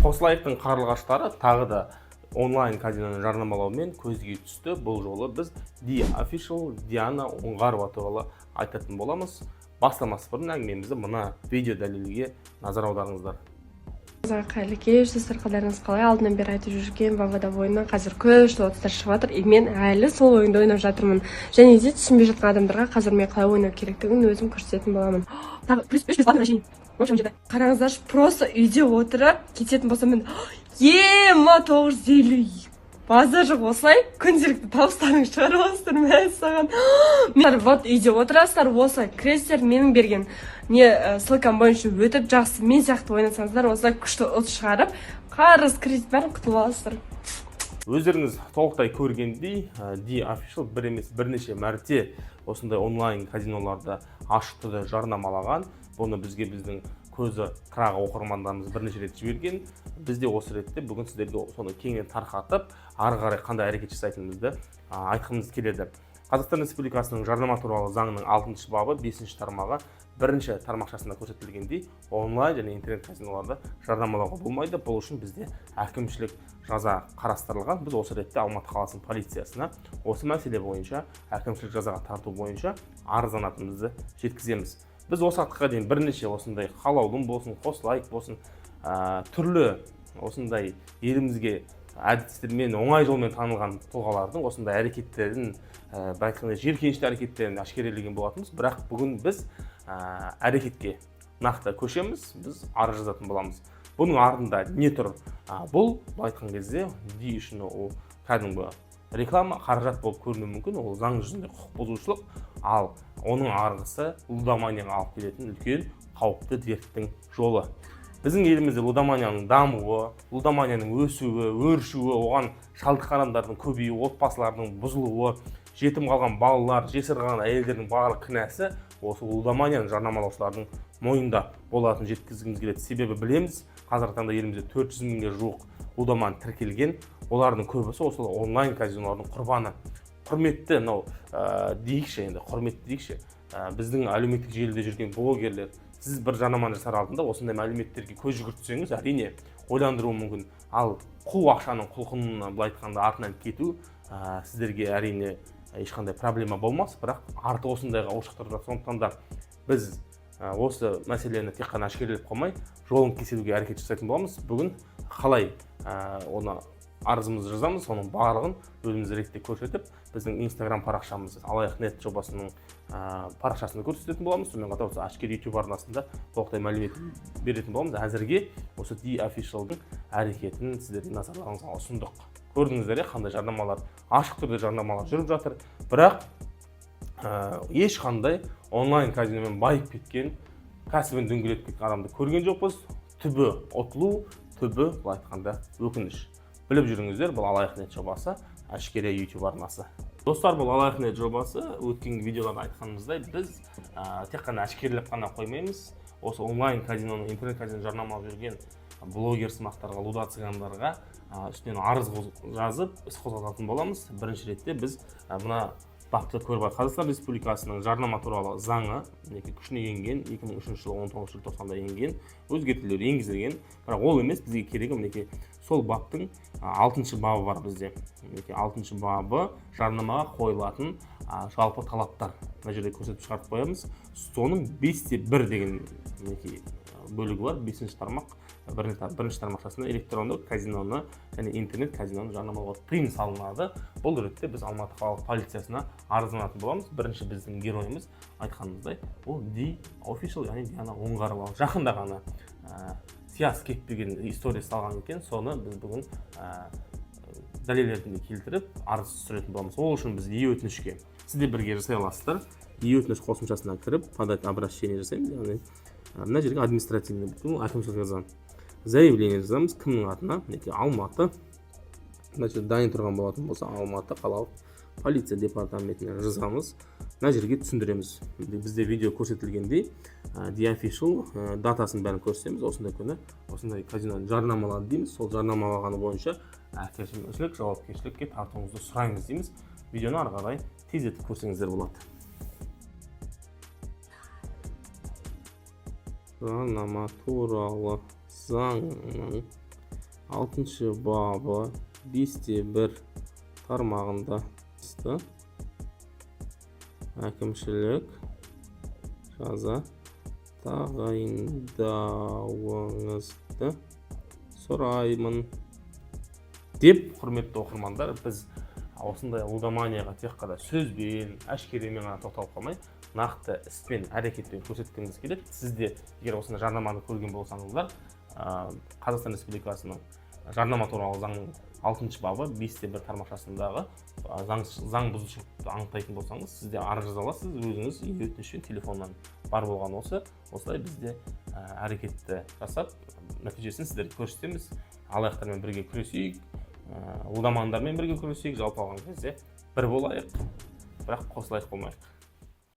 Қосылайықтың қарлығаштары тағы да онлайн казиноны жарнамалаумен көзге түсті. Бұл жолы біз Ди Official Диана Оңғарова туралы айтатын боламыз. Бастамас бұрын әңгімемізді мына видео дәлелге назар аударыңыздар. Қайырлы кеш, достар! Қалдарыңыз қалай? Алдынан бері айтып жүрген Вавада ойыны қазір күшті ұтыстар шығып жатыр, и мен әлі сол ойынды ойнап жатырмын. Және де түсінбей жатқан адамдарға қазір мен қалай ойнау керектігін өзім көрсететін боламын. Тағы плюс үш бесплатный возвращение. В общем, жеті. Қараңыздаршы, просто үйде отырып кететін болсам, мен ема 950, базар жоқ. Осылай күнделікті табыстарыңызды шығарып аласыздар. Мәссаған! Мен вот үйде отырасыздар, осылай кіресіздер, менің берген не ссылкам бойынша өтіп, жақсы мен сияқты ойнасаңыздар, осылай күшті ұтыс шығарып, қарыз, кредит, бәрін құтылып аласыздар. Өздеріңіз толықтай көргендей, Ди Official бір емес, бірнеше мәрте осындай онлайн казиноларды ашық түрде жарнамалаған. Бұны бізге біздің көзі қырағы оқырмандарымыз бірнеше рет жіберген. Біз де осы ретте бүгін сіздерге соны кеңінен тарқатып, ары қарай қандай әрекет жасайтынымызды айтқымыз келеді. Қазақстан Республикасының жарнама туралы заңының алтыншы бабы, бесінші тармағы, бірінші тармақшасында көрсетілгендей, онлайн және интернет казиноларды жарнамалауға болмайды. Бұл үшін бізде әкімшілік жаза қарастырылған. Біз осы ретте Алматы қаласының полициясына осы мәселе бойынша әкімшілік жазаға тарту бойынша арызданатынымызды жеткіземіз. Біз осы уақытқа дейін бірнеше осындай Қалаулым болсын, Қосылайық болсын, түрлі осындай елімізге әдістермен, оңай жолмен танылған тұлғалардың осындай әрекеттерін, былай айтқанда, жиіркенішті әрекеттерін әшкерелеген болатынбыз. Бірақ бүгін біз әрекетке нақты көшеміз, біз арыз жазатын боламыз. Бұның артында не тұр? Бұл былай айтқан кезде Ди үшін ол кәдімгі реклама, қаражат болып көрінуі мүмкін. Ол заң жүзінде құқық бұзушылық, ал оның арғысы лудоманияға алып келетін үлкен қауіпті дерттің жолы. Біздің елімізде лудоманияның дамуы, лудоманияның өсуі, өршуі, оған шалдыққан адамдардың көбеюі, отбасылардың бұзылуы, жетім қалған балалар, жесір қалған әйелдердің барлық кінәсі осы лудоманияны жарнамалаушылардың мойнында болатынын жеткізгіміз келеді. Себебі білеміз, қазіргі таңда елімізде 400 мыңға жуық лудоман тіркелген. Олардың көбісі осы онлайн казинолардың құрбаны. Құрметті мынау дейікші, енді құрметті дейікші, біздің әлеуметтік желіде жүрген блогерлер, сіз бір жарнаманы жасар алдында осындай мәліметтерге көз жүгіртсеңіз, әрине, ойландыруы мүмкін. Ал қу ақшаның құлқынына, былай айтқанда, артынан кету сіздерге, әрине, ешқандай проблема болмас, бірақ арты осындайға ушықтырып жатыр. Сондықтан да біз осы мәселені тек қана әшкерелеп қалмай, жолын кесуге әрекет жасайтын боламыз. Бүгін қалай оны арызымызды жазамыз, соның барлығын өзіміз ретте көрсетіп, біздің Инстаграм парақшамыз Алаяқ нет жобасының парақшасында көрсететін боламыз. Сонымен қатар осы Әшкер Ютуб арнасында толықтай мәлімет беретін боламыз. Әзірге осы Ди Officialдың әрекетін сіздердің назарларыңызға ұсындық. Көрдіңіздер, иә, қандай жарнамалар, ашық түрде жарнамалар жүріп жатыр. Бірақ ешқандай онлайн казиномен байып кеткен, кәсібін дөңгелетіп кеткен адамды көрген жоқпыз. Түбі ұтылу, түбі, былай айтқанда, өкініш. Біліп жүріңіздер, бұл Алаяқ нет жобасы, Әшкере Ютуб арнасы. Достар, бұл Алаяқ нет жобасы. Өткен видеоларда айтқанымыздай, біз тек қана әшкерелеп қана қоймаймыз. Осы онлайн казиноны, интернет казино жарнамалап жүрген блогер сымақтарға, лудоцыгандарға үстінен арыз жазып, іс қозғалтатын боламыз. Бірінші ретте біз мына бапты көріп алайық. Қазақстан Республикасының жарнама туралы заңы, мінекей, күшіне енген 2003 жылы 19 желтоқсанда енген, өзгертулер енгізілген. Бірақ ол емес, бізге керегі, мінекей, сол баптың алтыншы бабы бар бізде. Мінекей, алтыншы бабы, жарнамаға қойылатын жалпы талаптар, мына жерде көрсетіп шығарып қоямыз. Соның 5.1 деген, мінекей, бөлігі бар, бесінші тармақ, бірінші тармақшасында электронды казиноны және интернет казиноны жарнамалауға тыйым салынады. Бұл ретте біз Алматы қалалық полициясына арызданатын боламыз. Бірінші біздің геройымыз, айтқанымыздай, ол Ди Official, яғни Диана Оңғарова. Жақында ғана сиясы кеппеген история салған екен. Соны біз бүгін дәлел ретінде келтіріп, арыз түсіретін боламыз. Ол үшін біз е өтінішке, сіз де бірге жасай аласыздар, е өтініш қосымшасына кіріп, подать обращение жасаймыз. Яғни мына жерге административный, бұл әкімшілік жаза, заявление жазамыз. Кімнің атына? Мінекей, Алматы, мына жерде дайын тұрған болатын болса, Алматы қалалық полиция департаментіне жазамыз. Мына жерге түсіндіреміз, бізде видео көрсетілгендей, Ди Official, датасын, бәрін көрсетеміз. Осындай күні осындай казиноны жарнамалады дейміз. Сол жарнамалағаны бойынша әкімшілік жауапкершілікке тартуыңызды сұраймыз дейміз. Видеоны ары қарай тездетіп көрсеңіздер болады. Жарнама туралы заңның 6-бабы 5-те 1 тармағында әкімшілік жаза тағайындауыңызды сұраймын деп. Құрметті оқырмандар, біз осындай лудоманияға тек қана сөзбен, әшкеремен ғана тоқталып қалмай, нақты іспен, әрекетпен көрсеткіміз келеді. Сіз де егер осындай жарнаманы көрген болсаңыздар, Қазақстан Республикасының жарнама туралы заңның 6-бабы 5-те 1 тармақшасындағы заң бұзушылықты анықтайтын болсаңыз, сіз де арыз жаза аласыз өзіңіз өтінішпен телефоннан. Бар болған осы. Осылай біз де әрекетті жасап, нәтижесін сіздерге көрсетеміз. Алаяқтармен бірге күресейік, лудомандармен бірге күресейік. Жалпы алған кезде бір болайық, бірақ қосылайық болмайық.